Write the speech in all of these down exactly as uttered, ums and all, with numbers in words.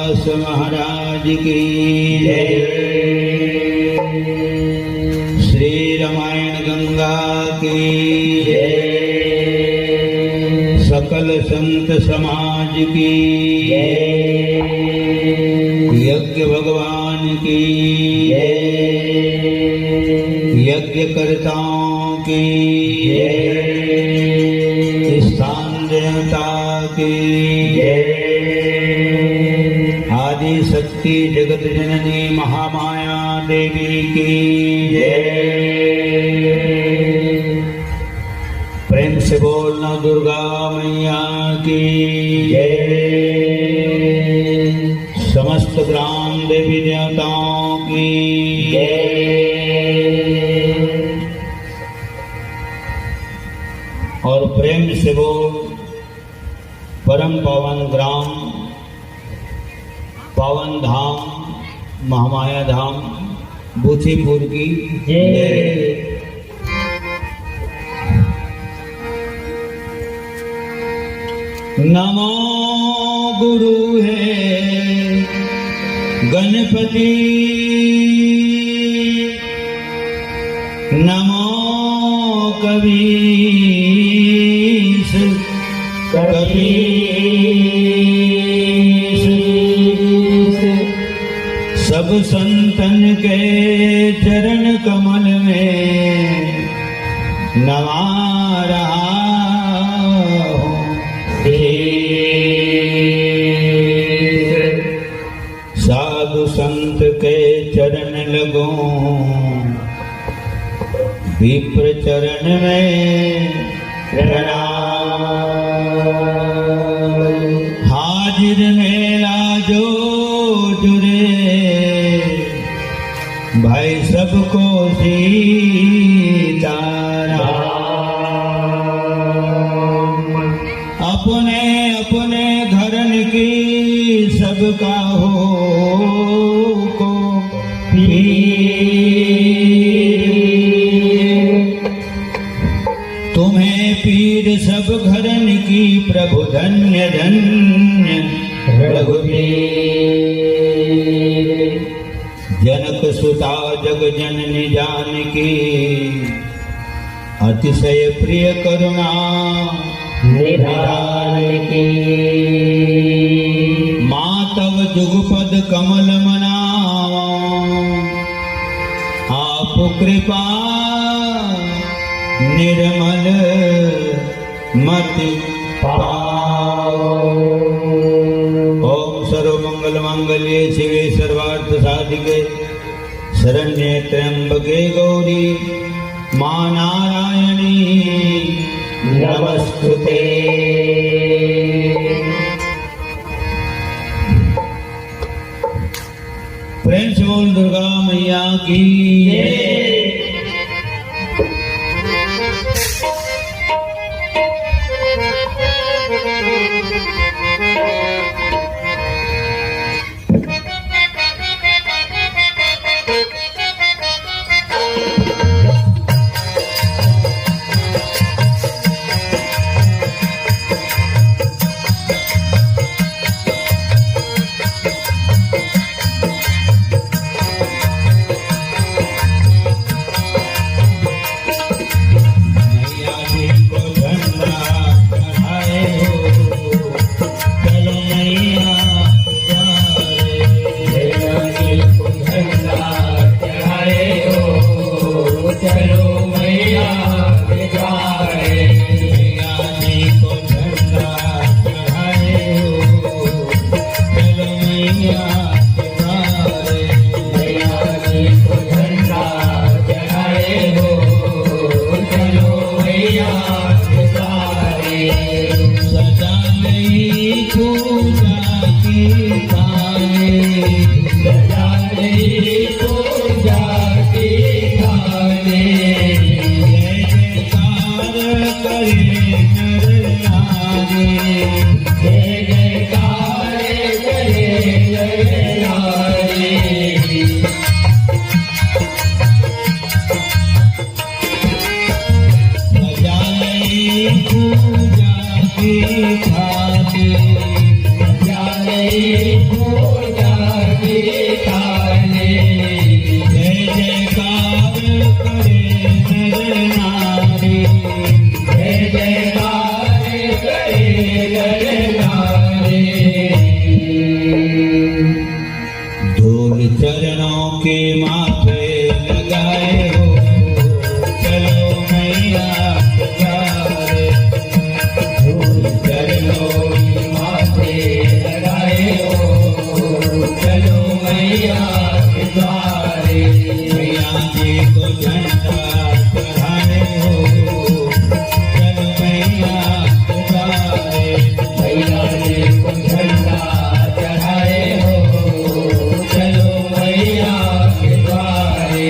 महाराज की जय। श्री रामायण गंगा की जय। सकल संत समाज की जय। यज्ञ भगवान की जय। यज्ञकर्ताओं की जय। स्थान देवता की जय। आदि शक्ति जगत जननी महामाया देवी की जय। प्रेम से बोलना दुर्गा मैया की जय। समस्त ग्राम देवी देवताओं की जय। और प्रेम से बोल परम पावन ग्राम, पावन धाम, महामाया धाम, बुचीपुर की जय। जय। नमो गुरु हे गणपति, नमो कवीश कवीश। सब संतन के चरण कमल में नवा रहा हूँ शीश। साधु संत के चरण लगो, विप्र चरण में प्रणाम। हाजिर मेला जो जुरे, भाई सबको सीताराम। अपने अपने घरन की सबका हो को पीर। तुम्हें पीर सब घरन की प्रभु धन्य धन्य रघुबीर। जनक सुता जग जननी जानकी, अतिशय प्रिय करुणा निधान की। मातव जुगपद कमल मनावा, आप कृपा निर्मल मति पाओ। ओम सर्व मंगल मांगल्ये शिवे सर्वार्थ साधिके शरण्ये त्र्यंबके गौरी माँ नारायणी नमस्तुते। प्रेम से बोल दुर्गा मैया की जय। जय जयकार करे नर नारी, जय जयकार करे नर नारी। धूल चरणों के माथे लगाए हो, चलो मैया के द्वारे। धूल चरणों के माथे लगाए हो, चलो मैया के द्वारे। मैया जी को झंडा चढ़ाए हो, चलो मैया के द्वारे। मैया जी को झंडा चढ़ाए हो, चलो मैया के द्वारे।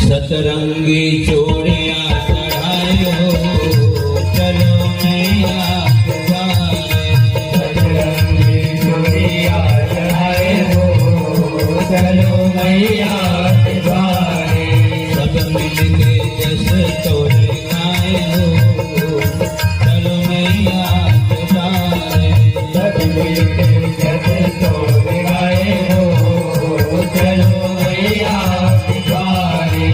सतरंगी चूड़िया चढ़ाए हो, चलो मैया के द्वारे। सतरंगी चूड़िया चढ़ाए हो, चलो मैया के द्वारे। सब मिलके जस तोड़ गाए हो, चलो मैया के द्वारे। सब मिलके जस तोड़ गाए हो, चलो मैया के द्वारे।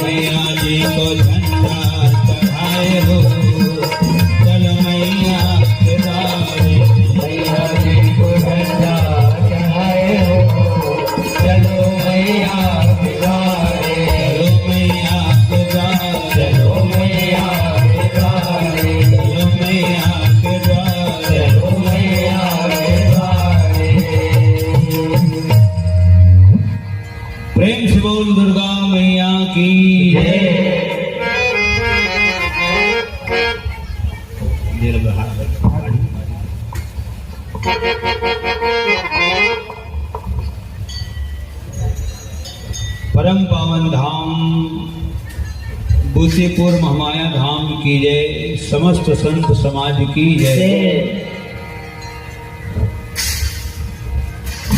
मैया जी को झंडा चढ़ाए हो, चलो मैया के द्वारे। मैया जी को झंडा चढ़ाए हो, चलो मैया के द्वारे। चलो मैया के द्वारे। चलो मैया के द्वारे। चलो मैया के द्वारे। चलो मैया के द्वारे। प्रेम से बोल दुर्गा मैया की जय। परम पावन धाम बुचीपुर महामाया धाम की जय, समस्त संत समाज की जय। जय।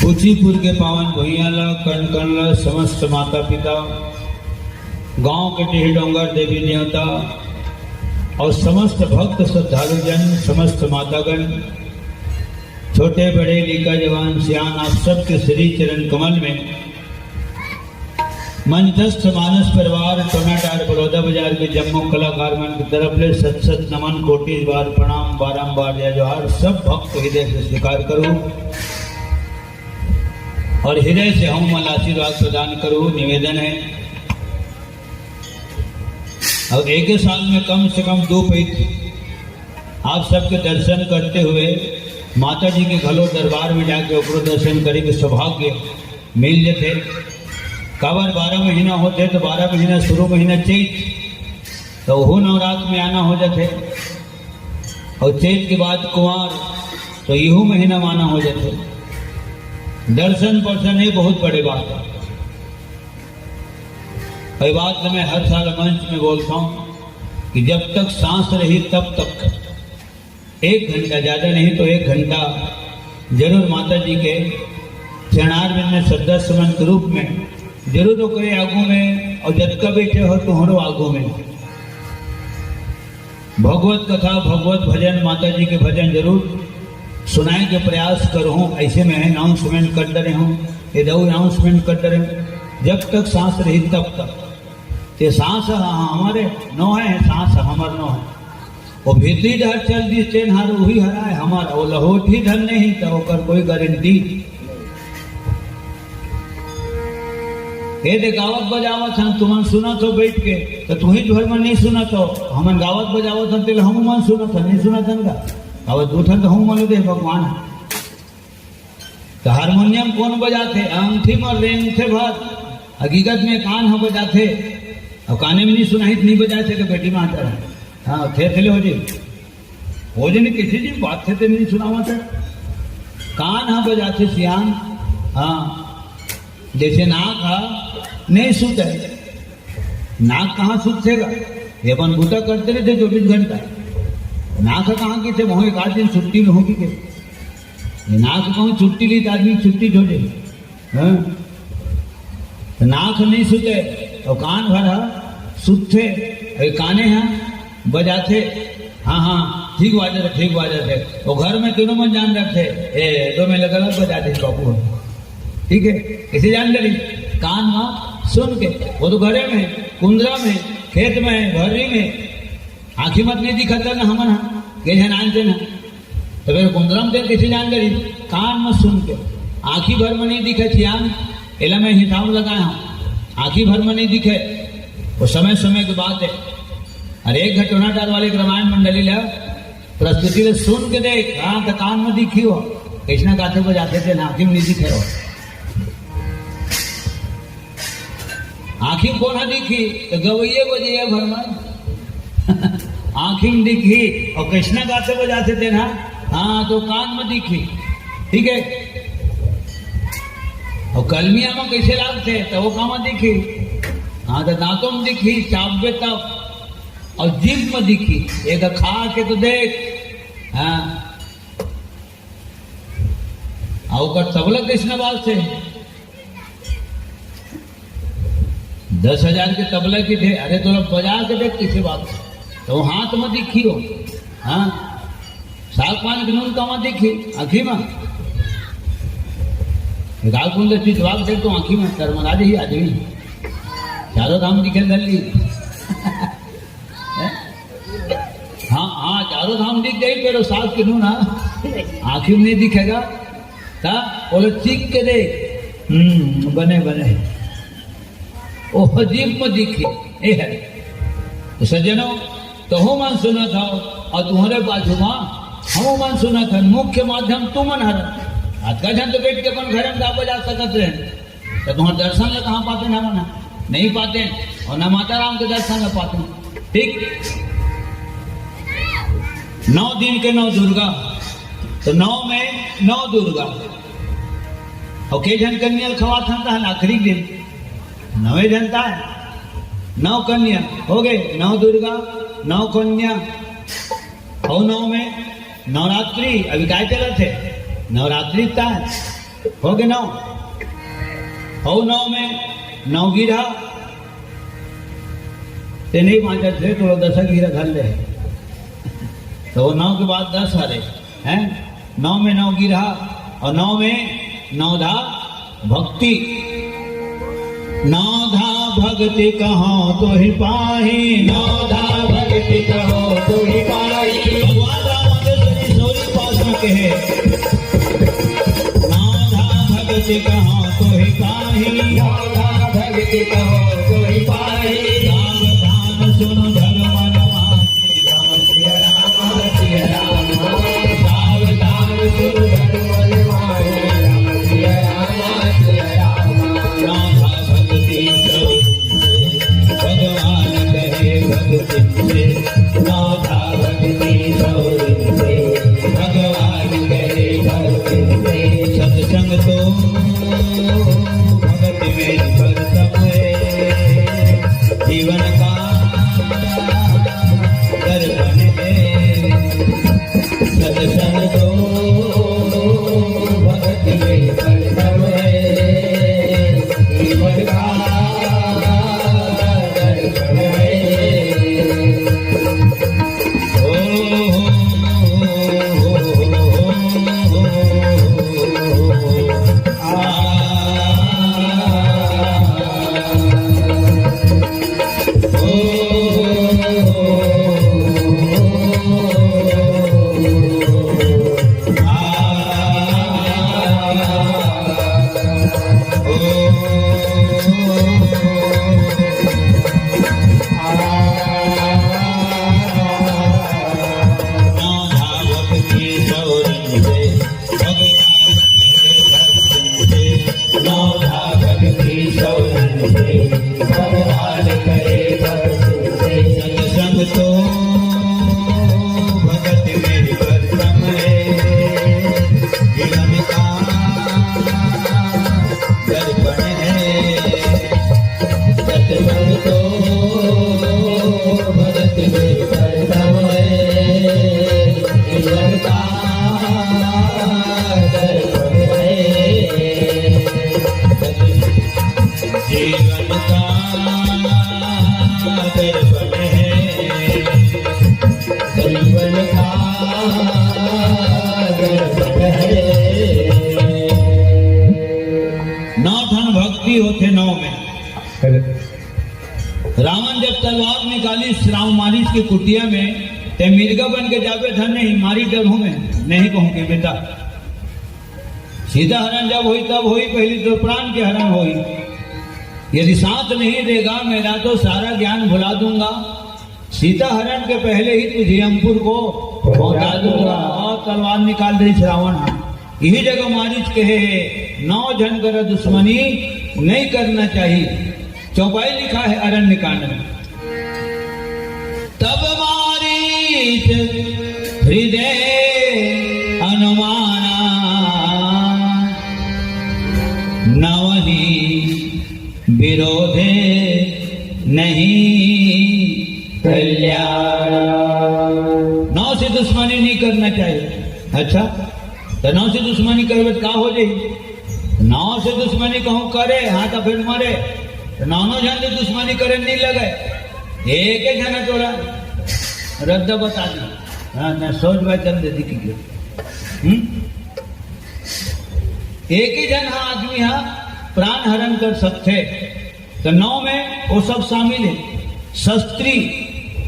बुचीपुर के पावन भुइयां ला, कण कण ला, समस्त माता पिता, गांव के टीही डोंगर, देवी देवता और समस्त भक्त श्रद्धालु जन, समस्त मातागण, छोटे बड़े, लइका जवान सियान, आप सबके श्री चरण कमल में मंचस्थ मानस परिवार टोनाटार बलौदा बाजार के जम्मो कलाकार मन के तरफ ले सत सत नमन, कोटि बार प्रणाम, बारंबार जय जोहार। सब भक्त हृदय से स्वीकार करो और हृदय से हम मन आशीर्वाद प्रदान करो, निवेदन है। और एक ही साल में कम से कम दो पइत आप सबके दर्शन करते हुए माता जी के घलो दरबार में जाके ओकरो दर्शन करे के सौभाग्य मिल जथे। काबर बारह महीना होथे, तो बारह महीना, शुरू महीना चैत, तो ओहू नवरात में आना हो जाथे, और चैत के बाद कुंवार, तो इहू महीना में आना हो जाथे। दर्शन पर्शन ये बहुत बड़े बात है। ये बात मैं हर साल मंच में बोलता हूँ कि जब तक सांस रही तब तक एक घंटा, ज्यादा नहीं तो एक घंटा जरूर माता जी के चरणारविंद में श्रद्धा सुमन के रूप में जरूर ओकरे आगू में, और जतका बैठे हो तुहरो आगू में भगवत कथा, भगवत भजन, माता जी के भजन जरूर सुनाए के प्रयास करहूँ। ऐसे में अनाउंसमेंट कर दे रहे हूँ, ये दऊ अनाउंसमेंट कर दे रहे हूँ, जब तक सांस रही तब तक। ये सांस ह-, हमारे नो है, सांस हमर नो है। वो भीतरी डहर चल दिस, तेन हर उही हराय, हमर वो लहोटी डहर नहीं, त ओकर कोई गारंटी। ए दे, गावत बजावत हन, तुमन सुनत हो बैठ के, त तुही झोर मन नहीं सुनत हो, हमन गावत बजावत हन, तेला हमू मन सुनत हन, नहीं सुनत हन का? गावत दू ठन त हमू मन दे भगवान। त हारमोनियम कोन बजाथे? अंगठी म रेंगथे भर, हकीकत में कान ह बजाथे। अउ काने में नहीं सुनाही त नहीं बजाथे, त बेटी माता ह। हाँ, थे थे ले हो जी। वो जने किसी जी बात थे ते नहीं सुनावत हे। कान ह बजाथे सियान। हाँ, जैसे नाक ह नहीं सुते। नाक कहाँ सुतथे गा? ये अपन बूता करते रहते चौबीस घंटा। नाक ह कहाँ की थे, वहाँ एक आध दिन छुट्टी में होगी के। ये नाक कहूँ छुट्टी ली त आदमी छुट्टी छोड़े। हाँ? त नाक नहीं सुते, अउ कान भर ह सुतथे, अउ काने ह बजाथे। हाँ, हाँ, ठीक बाजत हे, ठीक बाजत हे। वो घर में तीनों मन जान रखथे, ए, दो में लगा लग बजा दे बाबू। ठीक है, कैसे जान डरी? कान म सुन के, वो तो घरे में, कुंदरा में, खेत में, भर्री में, आँखी मत नहीं दिखत ना हमन ह, के झन आनते ना। त फेर कुंदरा म तेन कइसे जान डरी? कान म सुन के। आँखी भर म नहीं दिखे सियान, एला मैं हिसाब लगाए हूँ। आँखी भर म नहीं दिखे, वो समय समय के बात है। अरे एक घटोनाटार वाले एक रामायण मंडली ला प्रस्तुति ले सुन के देख, हाँ, त कान म दिखी हो। कइसना गाथे बजाथे तेन आँखी म नहीं दिखे हो। आँखी म कोन ह दिखी? त गवैया बजैया भर म आँखी म दिखी। अउ कइसना गाथे बजाथे तेन ह, हाँ, त कान म दिखी। ठीक है? अउ कलमिया म कइसे लागथे, त वो कामा दिखी? हाँ, त दांतों म दिखी, चाबबे तब। अउ जीभ म दिखी, एक खा के तो देख। हाँ। अउ ओकर तबला कइसना बाजथे? दस हजार के तबला की थे, अरे तोला बजा के देख कइसे बाजथे। त वो हाथ म दिखी हो। हाँ, साग पान के नून कामा दिखी, आँखी म। गाल कुंद चीज बाग देख तो आँखी म तरमरा जाही आदमी। चारों धाम दिखे धर ली। हैं? हाँ, हाँ, चारों धाम दिख जाही, फेर वो साग के नून, हाँ, आँखी म नहीं दिखेगा। त ओला चीख के देख, हम्म, बने, बने। ओ जीभ म दिखी, ए है। त सज्जनों, तहू मन सुनत हव, अउ तुम्हरे बाजू म हमू मन सुनत हन। मुख्य माध्यम तुमन हर। अतका झन तो बैठ के अपन घर म गा बजा सकत रहे। त तुम्हर दर्शन ल कहाँ पातेन हमन ह? नहीं पातेन। अउ न माता राम के दर्शन ल पातेन। ठीक? नौ दिन के नौ दुर्गा। त नौ में नौ दुर्गा। अउ के झन कन्या ल खवात हन तहन आखिरी दिन। नवे झन त हे। नौ कन्या। हो गे। नौ दुर्गा, नौ कन्या। अउ नौ में नवरात्रि, अभी काय चलत हे? नवरात्रि त हे। हो गे नौ। अउ नौ में नौ गिरहा। ते नहीं बाँचत हे, तो दस गिरहा धर ले। त वो नौ के बाद दस हरे, हैं? नौ में नौ गिरहा अउ नौ में नौ धा भक्ति। नौ धा भक्ति कहो तो ही पाही, नौ धा भक्ति कहो तो ही पाही। भगवान रामानंद जी सौरी पास में कहे, नौ धा भक्ति कहो तो ही पाही, नौ धा भक्ति कहो तो ही पाही। सावधान सुनो धर्म नमानी, राम सिया राम, सिया राम। सावधान सुनो धर्म नमानी, राम सिया राम, सिया राम। नौ धा भक्ति भगवान कहे भक्ति से, नौ धा भक्ति सौ दिन से, भगवान कहे भक्ति से। सत्संग तो नौ ठन भक्ति होथे नौ में। रावण जब तलवार निकालिस राम मारिच के कुटिया में, ते मिर्गा बन के जाबे धन नहीं, मारी डरहूं मैं, नहीं कहूं के बेटा। सीता हरण जब होई तब होई, पहली तो प्राण के हरण होई। यदि साथ नहीं देगा मेरा तो सारा ज्ञान भुला दूंगा। सीता हरण के पहले ही तुझे यमपुर को पहुंचा दूंगा। और तलवार निकाल रही रावण। यही जगह मारिच कहे है, नौ जन कर दुश्मनी नहीं करना चाहिए। चौपाई लिखा है अरण्य कांड में। तब मारिच हृदय अनुमाना, नवही विरोधे नहीं कल्याण। नौ से दुश्मनी नहीं करना चाहिए। अच्छा, तो नौ से दुश्मनी करबे तो का हो जाई? नौ से दुश्मनी कहूं करे, हां तो फिर मरे। तो नौ नौ जन से दुश्मनी करे नहीं लगे, एक एक जन तोला रद्दा बता दी। हां, मैं सोच बात चल देती की। हम्म? एक ही जन हा आदमी हा प्राण हरण कर सकथे। तो नौ में वो सब शामिल है। शस्त्री,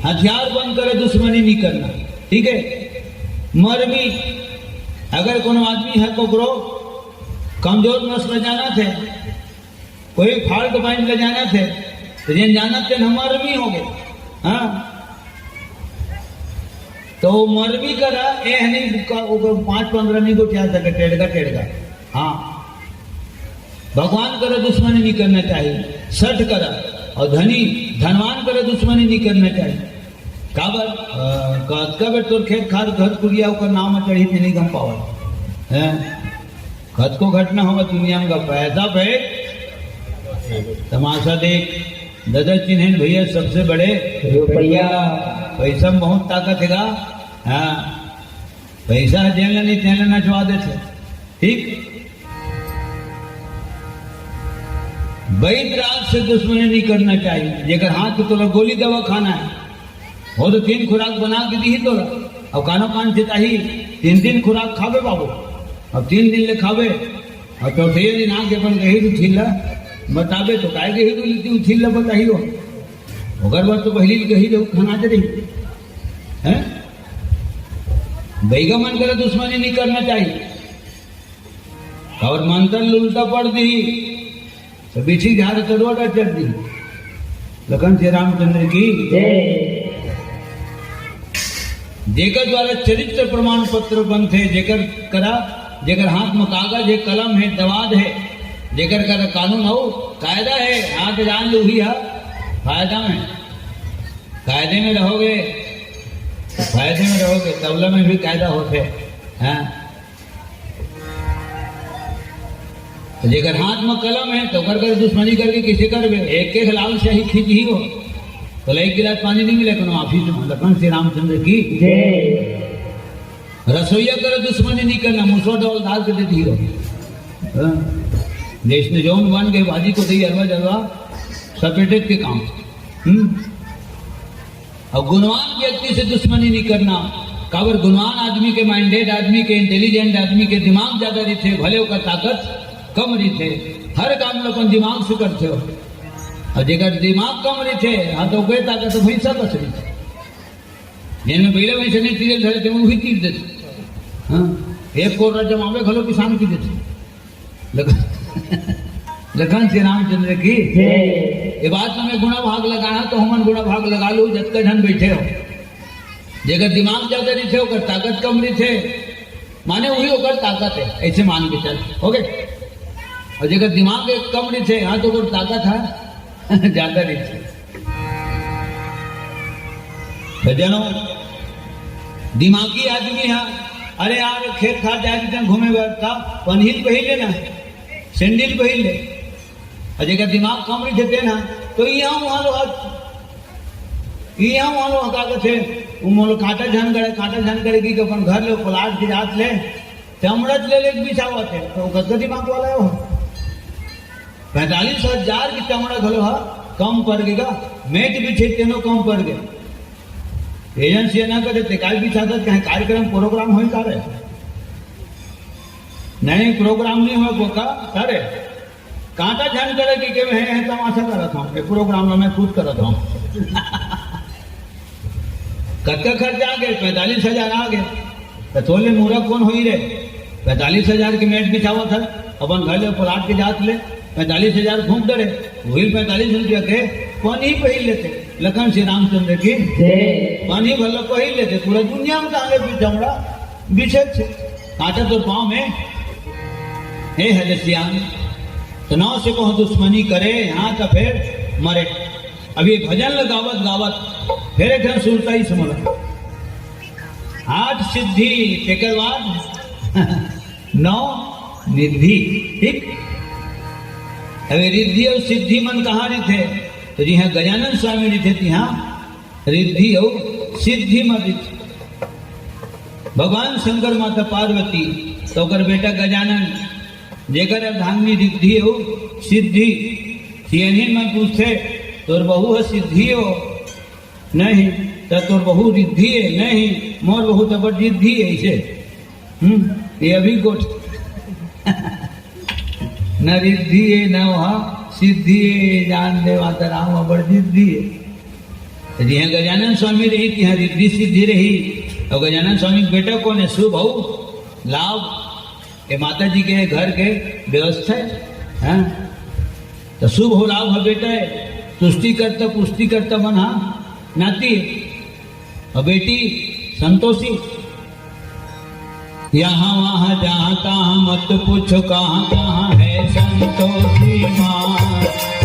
हथियार बंद करे दुश्मनी नहीं करना, ठीक है। मरमी, अगर कोनो आदमी है कोकरो कमजोर नस ले जाना थे, कोई fault point ले जाना थे, तो जेन जाना थे हम मरमी हो गए। हां, तो मरमी करा ए नहीं का, ओकर पांच पंद्रह नहीं गोठिया सके, टेढ़गा टेढ़गा। हां, भगवान करे दुश्मनी नहीं करना चाहिए, सठ करा। और धनी धनवान करे दुश्मनी नहीं करना चाहिए। काबर? अ, कतका बेर तोर खेत खार घर कुरिया ओकर नाम में चढ़ी ते नहीं गम पावत। हैं? कतको घटना होगा दुनिया में, का पैसा पे तमाशा देख। दादा चिन्हन भैया सबसे बड़े रुपया। पैसा में बहुत ताकत है गा। हां, पैसा है, जेन ला नहीं तेन ला नचवा देथे। ठीक, वैद राज से दुश्मनी नहीं करना चाहिए। जेकर हाथ के तोला गोली दवा खाना है, वो तो तीन खुराक बना के दी ही तोला। अब कानो कान से ताही तीन तीन खुराक खाबे बाबू, अब तीन दिन ले खाबे, और चौथैया दिन आके अपन गही उठिल्ला बताबे तो काय गही उठिल्ला बताही हो। ओकर बाद तो पहली गही ले खाना दे रही है। बैगा मन करे दुश्मनी नहीं करना चाहिए। और मंत्र उल्टा पढ़ दी, तो बिछी झाड़ तरुआ का चढ़ दी। लखन श्री रामचंद्र की जय। जेकर द्वारा चरित्र प्रमाण पत्र बनथे, जेकर करा, जेकर हाथ में कागज है, कलम है, दवाद है, जेकर करा कानून हो, कायदा है, हाथ जान लो ही है, फायदा में, कायदे में रहोगे, फायदे में रहोगे, तबला में भी कायदा होथे। हां, तो जेकर हाथ में कलम है, तो ओकर कर दुश्मनी करके किसे करबे? एक एक लाल स्याही खींच ही हो, तो एक गिलास पानी नहीं मिले कोनो ऑफिस में। लखन श्री रामचंद्र की जय। रसोईया कर दुश्मनी नहीं करना, मुसवा डबल दाल के दे दी हो। हां? जैसने जौन बन गए भाजी को दी, अलवा जलवा सपेटे के काम। हम्म। और गुणवान व्यक्ति से दुश्मनी नहीं करना। काबर गुणवान आदमी के, minded आदमी के, intelligent आदमी के दिमाग ज्यादा रहिथे, भले ओकर ताकत कम रहिथे। हर काम ल अपन दिमाग से करथे हो। और जेकर दिमाग कम रहिथे, हां, तो ओकर ताकत तो भैंसा कस रहिथे। जेन में पहले वहीं से नहीं तीर धरे थे, वही तीर देथे। हां, एक कोर्रा जमावे घलो किसान की देथे। लखन, लखन श्री रामचंद्र की जय। ये बात में गुणा भाग लगाना, तो हमन गुणा भाग लगा लो, जतका झन बैठे हो। जेकर दिमाग ज्यादा रहिथे, ओकर ताकत कम रहिथे, माने वही ओकर ताकत है, ऐसे मान के चल, हो गए। और जेकर दिमाग एक कम रहिथे, हां, तो ओकर ताकत है ज्यादा रहिथे। सज्जनों, दिमागी आदमी है, अरे यार, खेत खार जाए के घूमे बर, का पनहिल पहिर लेना, सैंडल पहिर ले। और जेकर दिमाग कम रहिथे ना, तो इहां उहां लो हाथ, इहां उहां लो हाथ आगत है। वो मोलो कांटा झन करे, कांटा झन करे कि अपन घर ले, प्लाट के जात ले, चमड़त ले ले बिछावत है, तो कतका दिमाग वाला है वो? पैंतालीस हजार की चमड़ा घलो हा कम पड़ गया, मेज बिछे तेनो कम पड़ गया। एजेंसी ना करे, ते काय बिछाता, कहीं कार्यक्रम, प्रोग्राम होई का रे? नहीं, प्रोग्राम नहीं होय को का? अरे, कांटा झन करे कि के मैं, मैं तमाशा करत हूँ, ये प्रोग्राम में मैं खुद करत हूँ। कतका खर्चा आ गए? पैंतालीस हजार आ गए। तो तोले मूरा कौन होई रे? पैंतालीस हजार के मैट बिछावत है, अपन घर ले प्लाट के जात ले, पैंतालीस हजार फूंक डरे, वही पैंतालीस रुपया के पानी पहिर लेते। लखन श्री रामचंद्र की जय। पानी भर लो पहिर लेते, पूरा दुनिया में ताले भी चमड़ा बिछे थे। कांटा तो पाँव में, हे हले सियान, तनाव से कहूँ दुश्मनी करे, यहाँ का फिर मरे। अभी भजन ल गावत गावत फिर एक ठन सुरता ही समझ। आठ सिद्धि, तेकर बाद नौ रिद्धि। ठीक, अबे रिद्धि अउ सिद्धि मन कहाँ रहिथे? तो जिहाँ गजानन स्वामी रहिथे, तिहाँ रिद्धि अउ सिद्धि मन रहिथे। भगवान शंकर, माता पार्वती, तो ओकर बेटा गजानन, जेकर अर्धांगिनी रिद्धि अउ सिद्धि। सियनहिन मन पूछथे, "तोर बहू ह सिद्धि हो?" "नहीं।" "त तोर बहू रिद्धि हे?" "नहीं, मोर बहू त बड़ जिद्दी हे।" इसे, हम्म, ये अभी गोठ। न रिद्धि हे, न वहाँ सिद्धि हे, जान दे माता राम ह बड़ जिद्दी हे। तो जिहाँ गजानन स्वामी रही, तिहाँ रिद्धि सिद्धि रही। अउ गजानन स्वामी के बेटा कौन हे? शुभ अउ लाभ। ये माता जी के घर के व्यवस्था है, हाँ? तो शुभ अउ लाभ ह बेटा हे, तुष्टिकर्ता पुष्टिकर्ता मन ह नाती हे। अउ बेटी संतोषी। यहाँ वहाँ जहाँ तहाँ मत पूछो, कहाँ कहाँ है संतोषी माँ,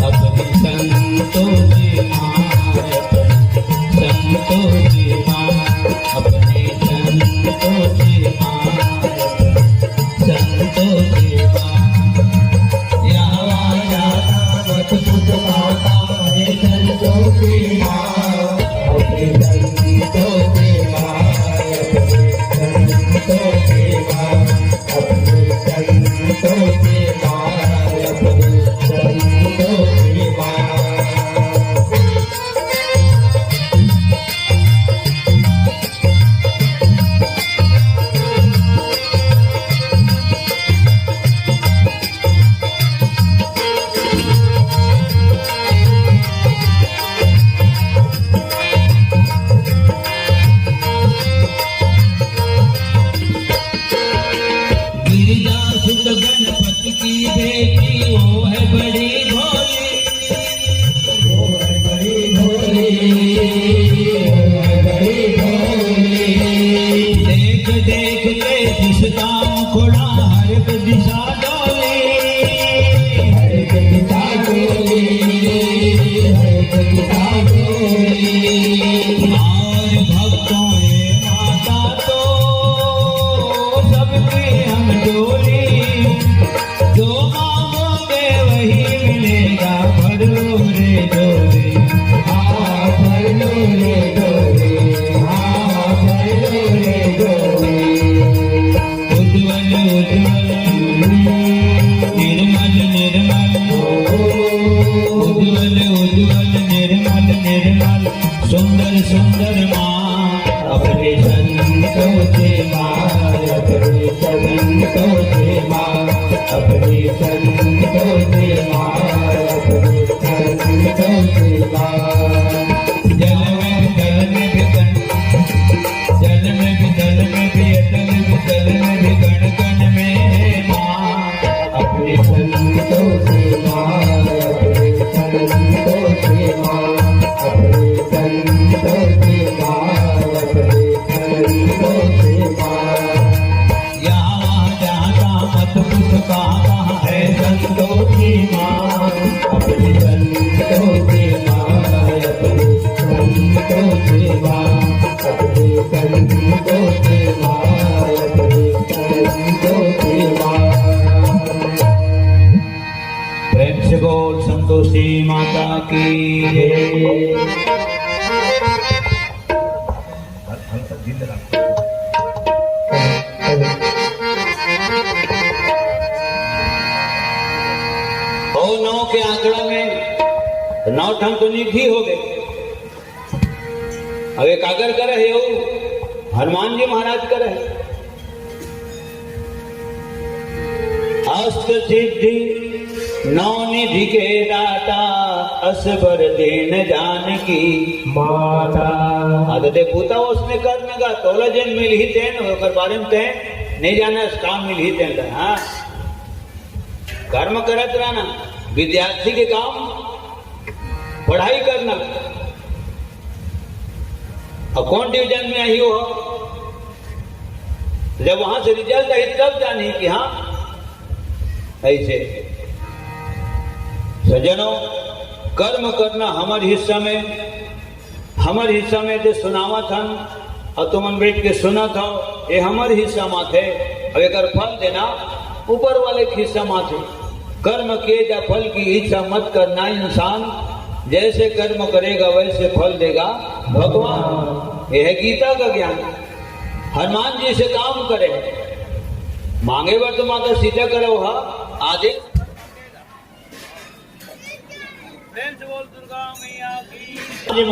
अपनी संतोषी माँ, अपनी संतोषी माँ, अपनी संतोषी माँ, अपनी संतोषी माँ। यहाँ वहाँ जहाँ तहाँ मत पूछो, कहाँ कहाँ है संतोषी माँ, अपनी संतोषी माँ, अपनी संतोषी माँ, अपनी संतोषी माँ, अपनी संतोषी माँ। गिरिजा सुत गणपति की बेटी, वो है बड़ी भोली। वो है बड़ी भोली, वो है बड़ी भोली। देख देख के जिसका मुखड़ा हर एक दिशा डोली। हर एक दिशा डोली, हर एक दिशा डोली। और भक्तों ये माता तो सबकी हम डोली। जो मांगोगे वही मिलेगा, भर लो रे झोली। हाँ, भर लो रे झोली। हाँ, भर लो रे झोली। उज्जवल उज्जवल, निर्मल निर्मल, उज्जवल उज्जवल, निर्मल निर्मल, सुंदर सुंदर माँ, अपने संतोषी माँ, अपने संतोषी माँ, अपने संतोषी माँ, अपने संतोषी माँ। जल में भी, थल में भी, कण, जल में भी, थल में भी, अतल भी, तल में भी, कण कण में है माँ। अपने संतोषी माँ, अपने संतोषी माँ, अपने संतोषी माँ, अपने संतोषी माँ। यहाँ वहाँ जहाँ तहाँ मत पूछ, कहाँ कहाँ है संतोषी माँ। अपने संतोषी माँ, अपने संतोषी माँ, अपने संतोषी माँ, अपने संतोषी माँ। प्रेम से बोल संतोषी माता की जय। ओ नौ के आंकड़ा में नौ ठन तो निधि हो गए। अब एकाकर करे हे, वो हनुमान जी महाराज करे हे। अष्ट सिद्धि नवनिधि के दाता, असबर दीन जानकी माता। हाँ, तो देख, पूता उसने कर्म का तोला जेन मिलही तेन, ओकर बारे में तें नहीं जाने, काम मिलही तेन ला, हाँ। कर्म करत रहना, विद्यार्थी के काम पढ़ाई करना। अब कौन डिवीजन में आई हो, जब वहां से रिजल्ट आई तब जानी कि हाँ, ऐसे। सज्जनों, कर्म करना हमर हिस्सा में, हमर हिस्सा में जे सुनावत हन, अउ तुमन बैठ के सुनत हव, ये हमर हिस्सा माथे। अब एकर फल देना ऊपर वाले के हिस्सा माथे। कर्म किए जा फल की इच्छा मत करना इंसान, जैसे कर्म करेगा वैसे फल देगा भगवान। ये है गीता का ज्ञान। हनुमान जी से काम करे, मांगे बर तो माता सीता करे, वो आदेश। प्रेम से बोल दुर्गा मैया की।